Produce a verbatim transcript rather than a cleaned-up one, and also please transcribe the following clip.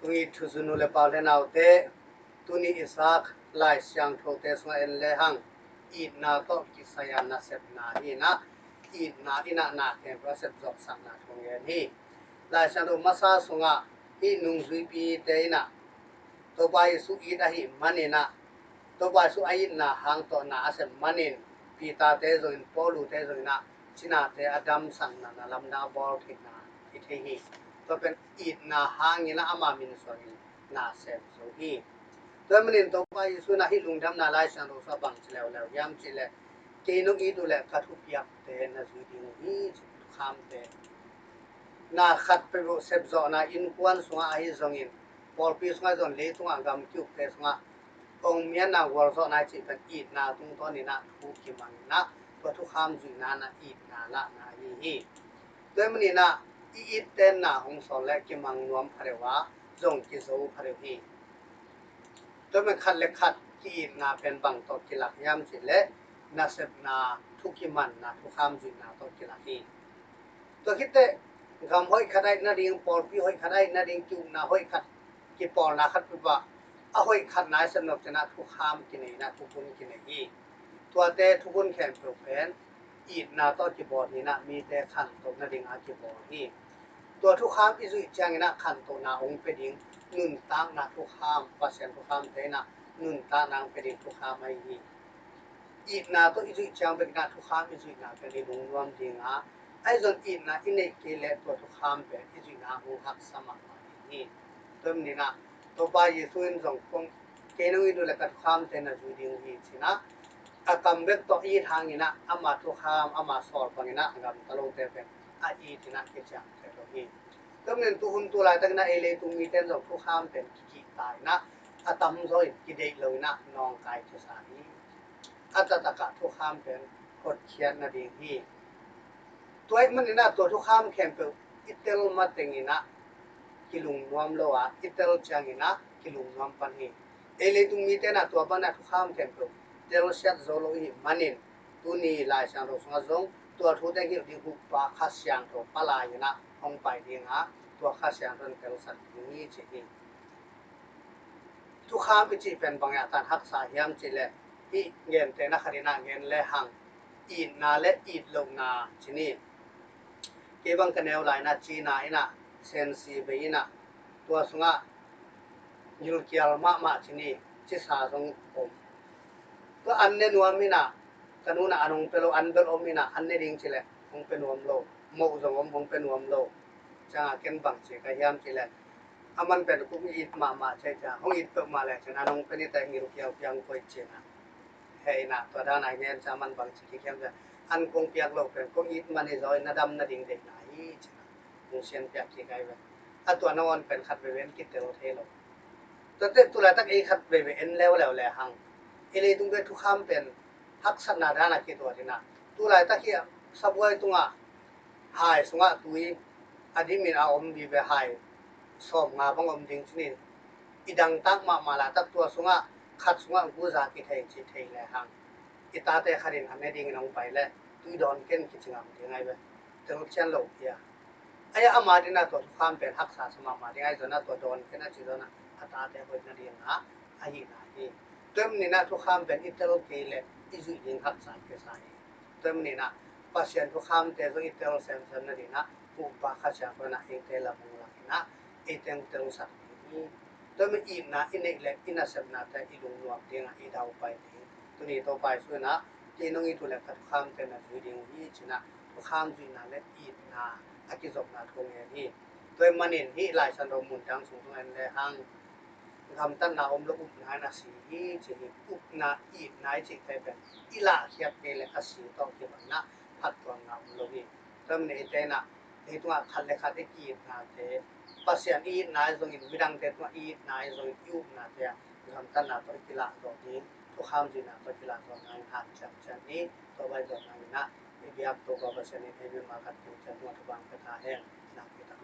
Tuni thu zunu le pau le naute, tuni i sak Lai Siangthote sungah en lehang, itna tawh kisai a nasepna hi inah, itna inah na khempeuh a sepzawhsakna thu ngen hi. Lai Siangtho masa sungah hih nungzuipite inah Topa Jesu it ahih maninah, Topa Jesu a itna hang tawh na a sep manin, Peter-te zongin, Paulu-te zonginah cinate a damsakna, na lamdang a bawl theihna i thei hi. Tua pen itna hangin ah ama min suangin na sem zo hi. Tua manin Topa Jesu in ah hih lungdamna Lai Siangtho sungah bang ci leuleu hiam cih leh, kei nong it uh leh ka thupiakte na zui ding uh hi, ci, thukhamte. Na khat peuhpeuh sepzawhna, innkuan sungah ahi zongin, pawlpi sungah zong, leitungah gam ki-ukte sungah hong mianna gualzawhna i cih pen itna tungtawninah thu kimanginah, tua thukham zuihna na itna lahna ahi hi. Tua hi maninah i ittenna hong sawl leh kimang nuam pha deuh a, zong kizo pha deuh hi. Tua hi man khat le khat ki-itna pen bang tawh kilak hiam cih leh, nasepna, thu kimanna, thukham zuihna tawh kilak hi. Tua khit teh gam hoih khat aih nading, pawlpi hoih khat aih nading, ki-ukna hoih khat, kipawlna khat peuhpeuh ah a hoih khat na i sep nop ciangah thukham kinei inah, thukhun kinei hi. Tuate thukhun khempeuh pen itna tawh kibawl hi inah, mite khantoh nading a kibawl hi. Tua thukham i zuih ciangin ah khantohna hong pia ding nuntakna thukham, Pasian thukhamte inah nuntakna hong pia ding thukham ahi hi. Itna tawh i zuih ciang bekin ah thukham i zuihna pen i lungnuam ding a, ahi zong itna i neih kei leh tua thukham pen i zuihna hong haksa mahmah ding hi. Tua hi maninah Topa Jesu in zong, kong, kei nong it uh leh ka thukhamte na zui ding uh hi, ci-inah a kam bek tawh it hanginah ama thukham, ama sawl banginah a gamta lote pen a it inah kiciamteh lo hi. Tua hi manin tuhun tu laitakinah ei leitung mite in zong thukham pen kikihta inah, a tamzaw in kideih lo inah nawngkai kisa hi. A taktakah thukham pen hotkhiat nading hi. Tua ahih maninah tua thukham khempeuh i tel mateng inah kilungnuam lo a, i tel cianginah kilungnuam pan hi. Ei leitung mite inah tua banah thukham khempeuh telsiat zo lo i hih manin, tuni Lai Siangtho sungah zong tua thute hilh ding huhpa Kha Siangtho palai inah hong pai ding a, tua Kha Siangtho in telsak ding hi, ci hi. Thukham i cih pen bang hiah tan haksa hiam cih leh, hih gentehna khat inah gen lehang, itna le it lohna ci ni. Kei bang ka neu lai inah China inah, Shanxi bei inah, tua sungah gilkial mahmah ci ni, cisa zong om. Tua an ne nuam inah, ka nu inah an hong pia lo, an bel om inah, an ne ding cih leh hong pia nuam lo, moh zong om, hong pia nuam lo. Ciangah ken bang ci ka hiam cih leh, aman pen kong it mahmah ci a, hong it peuhmah leh ci-in an hong pia ni, tua gilkial piang koih ci-in ah. Heh inah, tua dan a ngen ciang aman bang ci kik hiam cih leh, an kong piak loh pen kong it man hi zaw in na dam nading deihna hi, ci-in ah hong sian piak kik ahi ve. A tua nangawn pen khat veve in kitel thei lo. Tuate tu laitak ei khat veve en leuleu lehang, ei leitung ve thukham pen haksatna dan a kituat inah, tu laitak hi a sabuai tungah hai sungah tui a dimin a om vive hai sawmnga bang om ding ci ni. I dangtak mahmah laitak tua sungah khat sungah guza kithei cih thei lehang, i tate khat in a ne dingin hong pai leh tui dawn ken kici ngam ding ahi ve. Telsiat lo hi a. Ahi a, ama dinah tua thukham pen haksa sa mahmah ding ahi zongin ah, tua dawn ken a ci zongin ah a tate hoih nading a ahihna hi. Tua hi maninah thukham pen i tel kei leh i zuih ding haksa kisa hi. Tua hi maninah Pasian thukhamte zong i tel semsem nadinah Pupa Kha Siangtho inah eite lam hong lak inah eite hong telsak ding hi. Tua hi manin itna i neih leh i nasepnate i lungnuam dingah i daupai ding. Tuni Topa Jesu inah, kei nong it uh leh ka thukhamte na zui ding uh hi, ci-inah thukham zuihna le itna a kizopna thu ngen hi. Tua hi manin hih Lai Siangtho mun dang sung tung en lehang, gamtatna om lo upna in a si hi, ci hi. Upna, itna i cihte pen i lahkhiat kei leh a si tawh kibang inah phattuamna om lo hi. Tua hi manin eite inah, leitungah khat le khat i ki-itnate, Pasian i itna ahi zongin, midangte tungah i itna ahi zongin, i upnate ah gamtatna tawh i kilahzawh ding, thukham zuihna tawh kilahzawhna in hanciam ciat ni. Tua bang i zawhna inah i biak Topa Pasian in ei mimal khat ciat tungah thupha pia ta hen. Nakpi tak